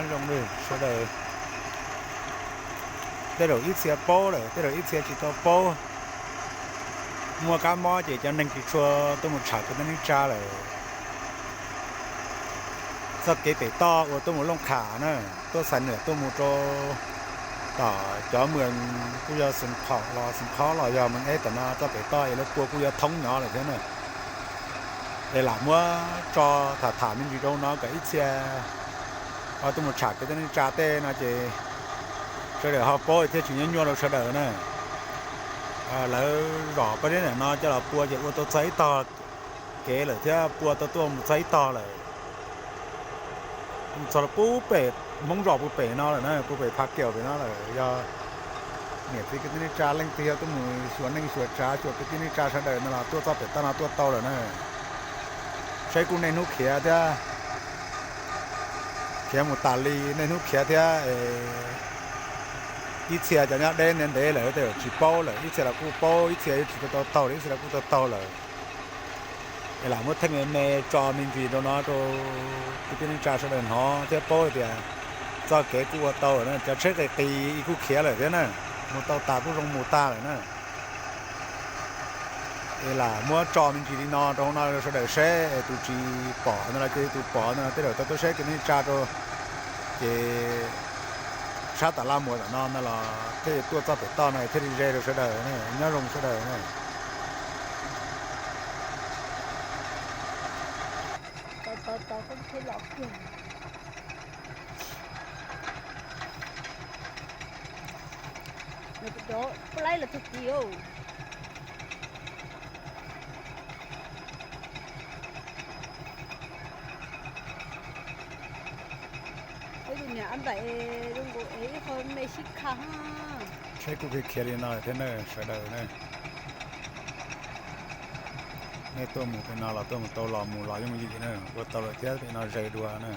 Nyob zoo sawv daws, tej zaum ib txhia paub lawm, tej zaum ib txhia tsis tau paub. Muaj kab mob ces cov neeg tsis tshua tuaj mus tsham kwv tij neej tsa lawm. Txoj kev pem toj uas tuaj mus Looj Kham na, tuaj Xais Nuam tuaj mus rau tom cov mws kuj yog Xeev Khaum los Xeev Khob los yog Mees Eb tom no txoj pem toj es lawv pua kuj yuav thoob nyob lawm thiab na. Es lam muab tso tham tham me ntsis rau no kom ib txhia ho tuaj mus tsham kwv tij neej tsa tej no ces sawv daws ho paub thiaj tsis nyuaj nyuaj rau sawv daws na. Lawv zom pob zeb ntawm no coj los pua ces ua tau txog ib tog kev lawm thiab pua tau tuaj mus txog ib tog lawm. Mus txog pub pem Hmoob zos pub pem no lawm na, pub pem Phav Kiaum pem no lawm. Yog niam txiv kwv tij neej tsa leej twg yog tuaj mus xyuas neej xyuas tsav xyuas kwv tij neej tsa sawv daws no los tuaj txoj pem toj no tuaj tau lawm na. Saib kuj niaj hnub khiav thiab, khiav mus tas li, niaj hnub khiav thiab. Ib txhia cov nyob deb ntev ntev lawm tej zaum tsis paub lawm, ib txhia los kuj paub, ib txhia yuav tsis tau taug lawm, ib txhia los kuj tau taug lawm. Es lam muab theej me me tso me ntsis rau no rau kwv tij neej tsa sawv daws hnov thiab paub hais tias txoj kev kuj ua tau lawm na, cov tsheb qis qis kuj khiav lawm thiab na, mus tau tas kuj zoo mus tag lawm na. Es lam muab tso me ntsis li no rau no rau sawv daws saib, tus tsis pom no los cia li tus pom no tej zaum tau tuaj saib kwv tij neej tsa rau, ces sab tas laj muas tom no no los thiaj tuaj txoj pem toj no thiaj li ze rau sawv daws, nyob zoo sawv daws na. Tsheb kuj khiav khiav li no thiab na sawv daws na. Nej tuaj mus pem no los tuaj mus tau los mus los yooj yim na, ua tau lawm thiab pem no ze dua na.